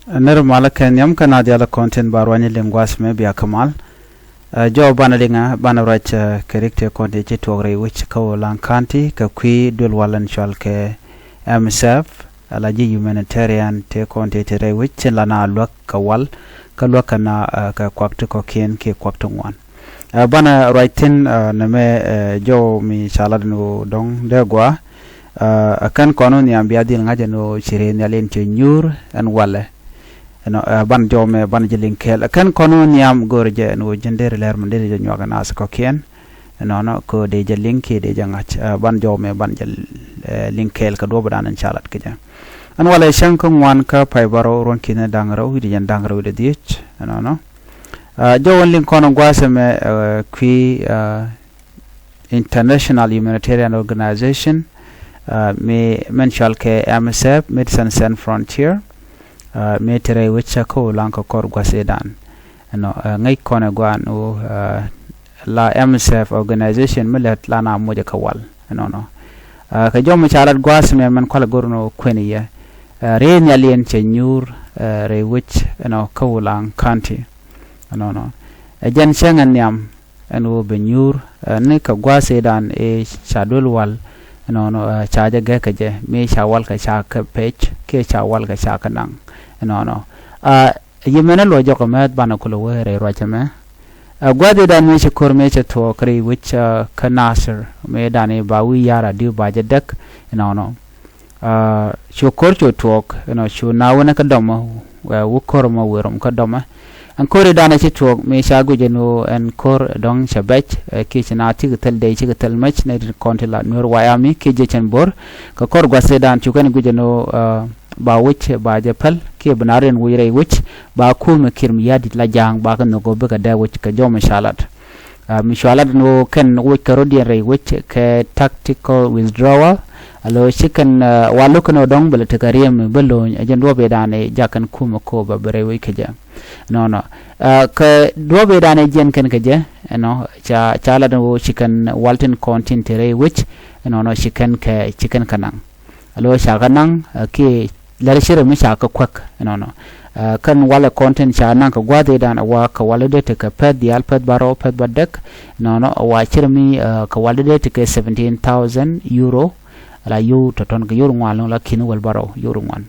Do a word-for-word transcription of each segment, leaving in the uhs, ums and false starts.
Nir malä kɛ nhiam kä na dialä kɔn tin ba ruany liŋ guas mɛ bia kä mal. Ɛ, jɔw banɛ liŋa banɛ ruac, ɛ, kɛ rik tëë kɔn ti ci tuɔk rɛy wi̱c kä Ulaŋ County kɛ kui̱ duël wal ɛn cual kɛ M S F, ala ji̱ humanitarian tëë kɔn ti ti rɛy wi̱c cin la na luäk kɛ wal kä luäk kɛ na, ɛ, kɛ kuak ti kɔ̱kiɛn kiɛ kuak ti ŋuan. Ɛ, banɛ ruac thi̱n, ɛ, nɛmɛ, ɛ, jɔw mi ca lat ni ɣöö dɔ̱ŋ dee gɔaa. Ɛ, ɛ kɛn kɔn wä nhiam bia dhil ŋa̱c ɛn ɣöö ci rëë nhial in ci nyuur ɛn walɛ. Ɛnɔ, ɛ, ban jɔw mɛ ban jɛ liŋ kɛɛl. Ɛ kɛn kɔn wä nhiam go̱o̱rɛ jɛ ɛn ɣöö ji̱n dee ri lɛr mɛ dee ri jɛ nyuak ɛn ath kɔ̱kiɛn. Ɛnɔnɔ kɛ ɣöö dee jɛ liŋ kiɛ dee jɛ ŋa̱c. Ɛ, ban jɔw mɛ ban jɛ, ɛ, liŋ kɛɛl kɛ duɔ̱ɔ̱p dan ɛn ca lat kɛ jɛ. Ɛn walɛ cäŋ kä ŋuan kä pay bärɔw ruɔ̱n ki̱n da̱ŋ rɛw wi̱cdɛ jɛn da̱ŋ rɛw wi̱cdɛ dhiec. Ɛnɔnɔ. Ɛ, jɔw ɛn liŋ kɔn gua̱a̱th ɛmɛ, ɛ, kui̱, ɛ, International Humanitarian Organization, ɛ, mi mɛn cual kɛ M S F, Médecins Sans Frontières, ɛ, mi te rɛy wec kä Ulaŋ kɛ kɔr gua̱th ëëdan. Ɛnɔ, ɛ, ŋäc kɔn ɛ gua̱a̱n ɣöö, ɛ, la M S F organization mi lät la na mocɛ kɛ wal. Ɛnɔnɔ. Ɛ, kɛ jɔw mi ca lat gua̱a̱th ɛmɛ mɛn kualɛ go̱r ɛn ɣöö kuɛn yɛ. Ɛ, rëë nhial in cɛ nyuur, ɛ, rɛy wec, ɛnɔ, kä Ulaŋ County. Ɛnɔnɔ. Ɛ jɛn cäŋ ɛn nhiam ɛn ɣöö bɛ nyuur, ɛ, ni kɛ gua̱a̱th ëëdan ëë ca duël wal. Ɛnɔnɔ, ɛ, ca jɛ gɛk kɛ jɛ mi ca wal kɛ ca kɛ pec kiɛ ca wal kɛ ca kɛ naŋ. Ɛnɔnɔ. Ɛ, yimɛn ɛ luɔc jɔk ɛmɛ banɛ kulɛ wee rɛy ruac ɛmɛ. Ɛ, gua̱a̱th ëëdan mi ci ko̱r mi cɛ thuɔɔk rɛy wec, ɛ, kä Nasir mi dan i̱ ba wi̱i̱ ya̱r a diw ba jɛ däk. Ɛnɔnɔ. Ɛ, cu ko̱r cu tuɔɔk, ɛnɔ, cu na wänä kä dɔmä, ɛ, wä ko̱r mɔ wëë rɔm kä dɔmä. Ɛn ko̱r i̱ danɛ ci tuɔɔk mi ca guic ɛn ɣöö ɛn ko̱r dɔ̱ŋ cɛ bɛc, ɛ, kiɛ ci na tikɛ thil dee cikɛ thil mɛc nɛ ti kɔn ti la Nuer White Army kiɛ jiɛc ɛn bo̱r. Kɛ ko̱r gua̱th i̱ dan cu kɛn guic ɛn ɣöö, ɛ, ba wi̱c ba jɛ päl kiɛ bi na rin wi̱c rɛy wi̱c ba kumɛ Kiir Mayardit la ja̱a̱ŋ ba kɛ nhök ɣöö bikɛ dee wi̱c kɛ jɔw mi ca lat. Ɛ, mi cua lat ni ɣöö kɛn wec kɛ rɔ̱diɛn rɛy wec kɛ tactical withdrawal. Alo ci kɛn, ɛ, wa lo̱k kɛn ɣöö dɔ̱ŋ bɛ lɛ tekɛ riɛm mi bä lo̱ny ɛ jɛn duɔ̱ɔ̱p ëëdan ɛ jak kɛn kumɛ ko̱o̱p ɛ bi rɛy wec kɛ jɛ. Nɔnɔ. Ɛ, kɛ duɔ̱ɔ̱p ëëdan ɛ jiɛn kɛn kɛ jɛ, ɛnɔ, ca, ca lat ni ɣöö ci kɛn wal tin kɔn tin te rɛy wec, ɛnɔnɔ ci kɛn kɛ, ci kɛn kɛ naŋ. Alo ca kɛ naŋ, ɛ, kiɛ lɛr ci rɛ mi ca kɛ kuäk, ɛnɔnɔ. Ɛ, kɛn walɛ kɔn tin ca naŋ kɛ gua̱a̱th ëëdan ɛ wa kɛ walɛ dee tekɛ pɛth diaal, pɛth bärɔw, pɛth bädäk, ɛnɔnɔ, ɛ wa ci rɛ mi, ɛ, kɛ walɛ dee tekɛ seventeen thousand euro, ala yio̱w tɔ̱tɔ̱n kɛ yio̱w ŋuan lo̱ŋ la ki̱n wäl bärɔw, yio̱w ŋuan.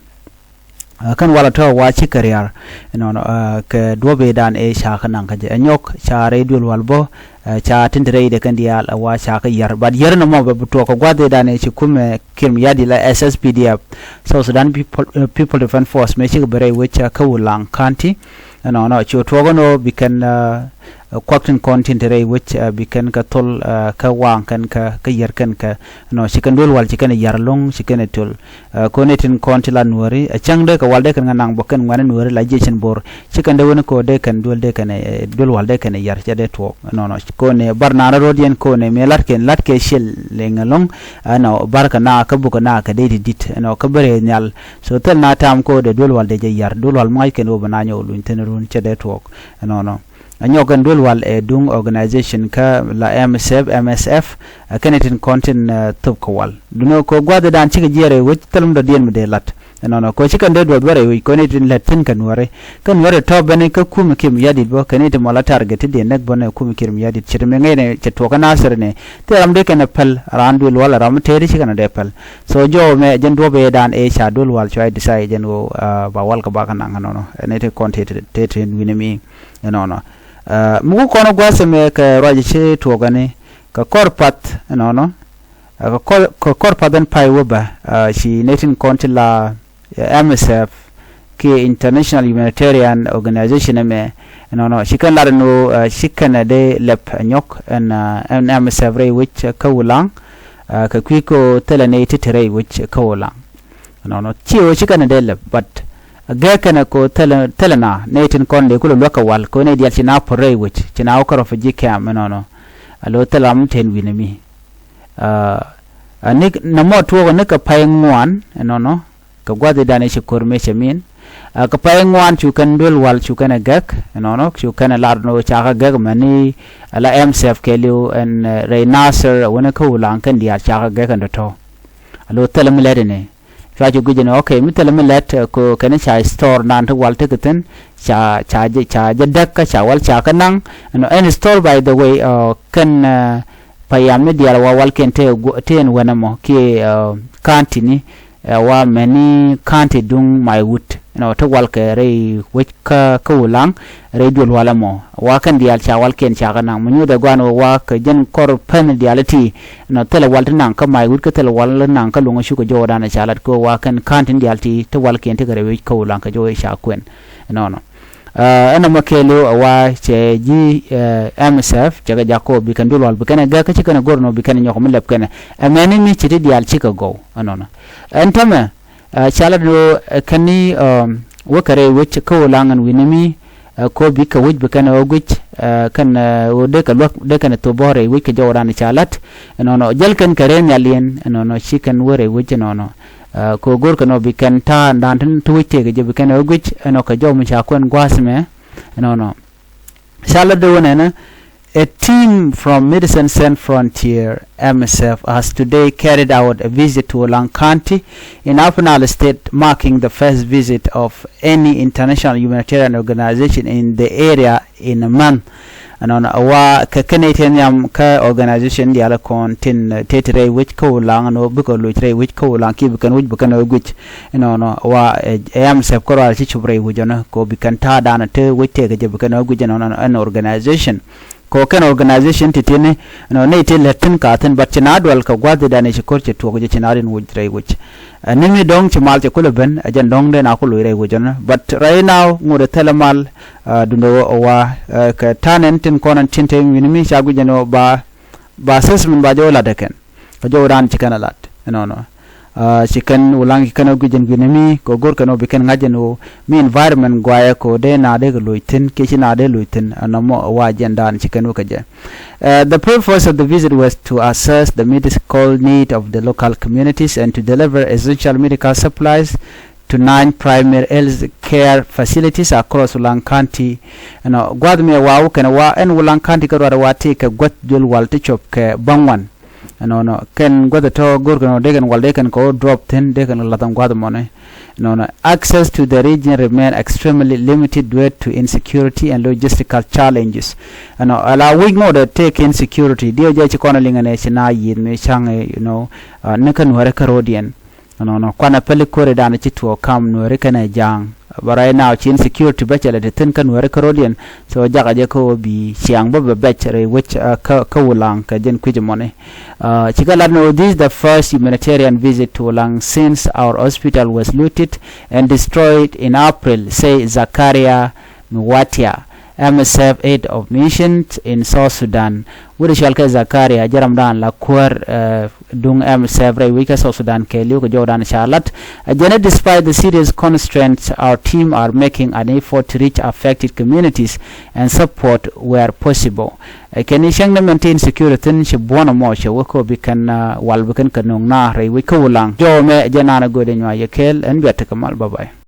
Ɛ, kɛn walɛ tɔ̱ wa cikɛ ria̱r, ɛnɔnɔ, ɛ, kɛ duɔ̱ɔ̱p ëëdan ëë ca kɛ naŋ kä jɛ. Ɛ nyɔk ca rɛy duël wal bä, ɛ, ca tin te rɛydɛ kɛn diaal ɛ wa ca kɛ yär. But yär nɔmɔ bɛ bi tuɔɔk kɛ gua̱a̱th ëëdan ëë ci kumɛ Kiir Mayardit la S S P D F, South Sudan People, ɛ, People Defense Force, mëë cikɛ bi rɛy wec, ɛ, kä Ulaŋ County. Ɛnɔnɔ, cu tuɔɔk ɛn ɣöö bi kɛn, ɛ, ɛ, kuak tin kɔn tin te rɛy wec, ɛ, bi kɛn kɛ thol, ɛ, kä waŋ kɛn kɛ, kä yär kɛn kɛ. Ɛnɔ, ci kɛn duël wal ci kɛn yär lo̱ŋ ci kɛn thol. Ɛ, kɔn ɛ tin kɔn ti la Nuääri, ɛ, cäŋ dee kɛ wal dee kɛn ŋa naŋ bä kɛn ŋuɛ̈ni Nuääri la jiɛc cin bo̱r. Ci kɛn dee wen kɔ dee kɛn duel dee kɛn, ɛ, duel wal dee kɛn yar cɛ dee tuɔɔk. Nɔnɔ, kɔn ɛ bar naan rɔ̱diɛn kɔn ɛ mëë lat kɛn, lat kɛ ciɛl liŋ ɛlɔ̱ŋ. Ɛnɔ, bar kɛ na kä buk kɛ na kɛ dee ti dit. Ɛnɔ, kä bär ɛ nhial. So thil na tam kɔ dee duel wal dee jɛ yar. Duel wal mac kɛn wä bɛ na nyɔk luny thin run cɛ dee tuɔɔk. Ɛnɔnɔ. Ɛ nyɔk kɛn duel wal ɛ duŋ organization kä la M S F, M S F, ɛ kɛn ɛ tin kɔn tin, ɛ, thop kɛ wal. Duno kɛ gua̱a̱th ëëdan cikɛ jiɛɛr ɛ wec thil mi dɔ̱diɛn mi dee lat. Ɛnɔnɔ kɛ ci kɛn dee duɔth bä rɛy wec kɔn i̱ tin lät thi̱n kɛ Nuääri. Kä Nuääri tɔ̱ ben i̱ kä kumɛ Kiir Mayardit bä kɛn i̱ ti mɔ la target ti dee näk bä nɛ kumɛ Kiir Mayardit. Ce̱t mi ŋäcnɛ cɛ tuɔɔk kä Nasir ni. Thil ram dee kɛn ɛ päl raan duël wal ram mi teeri ci kɛn ɛ dee päl. So jɔw mɛ jɛn duɔ̱ɔ̱p ëëdan ëë ca duël wal cua i̱ decide jɛn ɣöö, ɛ, ba wal kɛ bakɛ naŋ ɛnɔnɔ. Ɛn i̱ ti kɔn tëë tëë tëë wi̱ni mi ɛnɔnɔ. Ɛ, mi ku kɔn ɛ gua̱a̱th ɛmɛ kɛ ruac ci tuɔɔk ɛni kɛ kɔr path ɛnɔnɔ. Ɛ, kɛ kɔr, kɛ kɔr path ɛn pay wä bä, ɛ, ci nɛy tin kɔn ti la, ɛ, M S F kiɛ International Humanitarian Organization ɛmɛ, ɛnɔnɔ, ci kɛn lar ɛn ɣöö, ɛ, ci kɛn ɛ dee lɛp ɛ nyɔk ɛn, ɛ, ɛn M S F rɛy wec kä Ulaŋ, ɛ, kɛ kui̱ kɛ ɣöö thilɛ nɛy ti te rɛy wec kä Ulaŋ. Ɛnɔnɔ, ci ɣöö ci kɛn ɛ dee lɛp, but gɛk kɛn ɛ kɛ ɣöö thilɛ, thilɛ na, nɛy tin kɔn dee kulɛ luäk kɛ wal, kɛ ɣöö nɛy diaal ci na puɔ̱t rɛy wec, ci na wä kärɔ̱ fi ji̱ kɛm ɛnɔnɔ. Alo thilɛ ram mi ten wi̱nɛ mi. Ɛ, ɛ, ni nɔmɔ tuɔɔk ni kɛ pay ŋuan ɛnɔnɔ kɛ gua̱th i̱ dan i̱ ci ko̱r mëë cɛ min. Ɛ, kɛ pay ŋuan cu kɛn duel wal cu kɛn ɛ gɛk ɛnɔnɔ cu kɛn ɛ lar ni ɣöö ca kɛ gɛk mɛni ala M S F kɛɛliw ɛn, ɛ, rɛy Nasir ɛ wänɛ kä Ulaŋ kɛn diaal ca kɛ gɛk ɛn tɔ̱tɔ̱. Alo thilɛ mi lɛt ɛnɛ. Cua ci guic ɛn, okay, mi thilɛ mi lɛt, ɛ, kɛ kɛn ca store nan ti wal tekɛ thi̱n, ca, ca jɛ, ca jɛ däk kä ca wal ca kä naŋ. Ɛn, ɛn store, by the way, ɛ, kɛn, ɛ, payam ni diaal wa walkiɛn te gu-, te ɛn wänɛ mɔ kiɛ, ɛ, county ni, ɛ, wa mɛni county duŋ Maiwut. Ɛnɔ, te walkɛ rɛy wec kä, kä Wulaŋ, rɛy duël walɛ mɔ. Wa kɛn diaal ca walkiɛn ca kä naŋ. Mi nyuuth ɛ guan wä wa kɛ jɛn kɔr pɛn diaal ti. Ɛnɔ, thilɛ wal ti naŋ kä Maiwut kä thilɛ wal ti naŋ kä Luŋä cukɛ jɔwdan ca lat kɛ wa kɛn county diaal ti, ti walkiɛn ti kɛ rɛy wec kä Wulaŋ kɛ jɔw ca kuɛn. Ɛnɔnɔ. Ɛ, ɛn ɛmɔ kɛɛliw ɛ wa cɛ ji̱, ɛ, M S F cɛ kɛ jak kɔ bi kɛn duël wal bi kɛn ɛ gäk kä ci kɛn ɛ go̱r nɔ bi kɛn ɛ nyɔk mi lɛp kɛn ɛ. Ɛ mɛni mi ci ti diaal cikɛ gɔw. Ɛnɔnɔ. Ɛn tämɛ, ɛ, ca lat ni ɣöö, ɛ, kɛn ni, ɛ, wä kɛ rɛy wec kä Wulaŋ ɛn wi̱ni mi, ɛ, kɔ bi kɛ wec bi kɛn ɛ ɣä guic, ɛ, kɛn, ɛ, ɣöö dee kɛ luäk dee kɛn ɛ thop bä rɛy wec kɛ jɔwdan ca lat. Ɛnɔnɔ. Jäl kɛn kɛ rɛy nhial yɛn, ɛnɔnɔ, ci kɛn wä rɛy wec ɛnɔnɔ. Ɛ, kɛ ɣöö go̱rkɛ nɔ bi kɛn ta̱a̱ ndan tin ti wec tëëkɛ jɛ bi kɛn ɛ ɣä guic, ɛnɔ kɛ jɔw mi ca kuɛn gua̱a̱th mɛ. Ɛnɔnɔ. Ca lät dee wä nɛnɛ, a team from Medicine Sans Frontier, M S F, has today carried out a visit to Wulaŋ County in Upper Nile State, marking the first visit of any international humanitarian organization in the area in a month. Ɛnɔnɔ, wa kɛ kɛn i̱ te nhiam kä organization diaal kɔn tin, eh, te ti rɛy wec kä Wulaŋ, ɛnɔ bikɛ loc rɛy wec kä Wulaŋ kiɛ bi kɛn wec bi kɛn ɛ guic. Ɛnɔnɔ, wa, eh, M S F kärɔa ci cop rɛy wec ɔnɔ kɛ bi kɛn ta̱a̱ danɔ te wec tëëkɛ jɛ bi kɛn ɛ guic ɛnɔnɔ, ɛn organization. Kɛ kɛn organization ti tini, ɛnɔ, nɛy ti lät thi̱n ka thi̱n, but ci na dual kɛ gua̱th i̱ danɛ ci ko̱r ci tuɔɔk jɛ ci na rin wec rɛy wec. Ɛ, ni mi dɔ̱ŋ ci mal cɛ kulɛ ben, ɛ jɛn dɔ̱ŋ dee na ku loc rɛy wec ɔnɔ. But right now, ŋot ɛ thilɛ mal, ɛ, duundɛ ɣöö ɛ wa, ɛ, kɛ ta̱a̱ nɛn tin kɔn ɛn tin te wi̱ni mi ca guic ɛn ɣöö ba, ba assessment ba jɛ wä lat ɛ kɛn. Kɛ jɔwdan ci kɛn ɛ lat, ɛnɔnɔ. Ɛ, ci kɛn Wulaŋ ci kɛn ɛ guic ɛn wi̱ni mi, kɛ go̱r kɛn ɣöö bi kɛn ŋa̱c ɛn ɣöö mi environment guayɛ kɛ ɣöö dee na dee kɛ loc thi̱n, kiɛ ci na dee loc thi̱n, ɛnɔmɔ ɛ wa jɛn dan ci kɛn wä kɛ jɛ. Uh, the purpose of the visit was to assess the medical need of the local communities and to deliver essential medical supplies to nine primary health care facilities across Wulaŋ County. Ɛnɔ, gua̱th mi ɛ wa wä kɛn wa ɛn Wulaŋ County kä ruat wa ti kɛ gua̱th duël wal ti cop kɛ bäŋuan. Ɛnɔnɔ, kɛn gua̱th ɛ tɔ̱ go̱r kɛn wä dee kɛn wal dee kɛn kɛ wä drop thi̱n, dee kɛn kɛ la̱th ɛn gua̱th mɔni. Ɛnɔnɔ, access to the region remain extremely limited due to insecurity and logistical challenges. Ɛnɔ, ala wi̱c ŋot ɛ tëëkɛ insecurity, diɛ jɛ ci kɔn ɛ liŋ ɛn ɛ ci na yi̱th mi ca̱ŋ ɛ, you know, ɛ, ni kä Nuäärä kä ro̱diɛn. Ɛnɔnɔ, kuanɛ päli ko̱ri danɛ ci tuɔɔk kam Nuäärä kɛnɛ Ja̱a̱ŋ. But right now ci insecurity bä cɛ lɛ ti thi̱n kä Nuäärä kä ro̱diɛn. So jakɛ jɛ kä ɣöö bi ciaŋ bä bɛ bɛc rɛy wec, ɛ, kä, kä Wulaŋ kɛ jɛn kui̱c mɔni. Ɛ, ci kɛ lat ni ɣöö this is the first humanitarian visit to Wulaŋ since our hospital was looted and destroyed in April, say Zakaria Miwatia, M S F head of missions in South Sudan. Wut cɔal kɛ Zakaria, jɛ ramdan la kuäär, ɛ, duŋ M S F rɛy wec kä South Sudan kɛɛliw kɛ jɔwdan ca lat. Ɛ jɛn ɛ, despite the serious constraints, our team are making an effort to reach affected communities and support where possible. Ɛ kɛn i̱ cäŋ ni mɛn ti insecurity thi̱n ci buɔ̱n ɛmɔ cɛ wä kä bi kɛn, ɛ, wal bi kɛn kɛ no̱o̱ŋ na rɛy wec kä Wulaŋ. Jɔw mɛ jɛ naan ɛ göödɛ nyuac yɛ kɛɛl ɛn biat tekɛ mal, bye bye.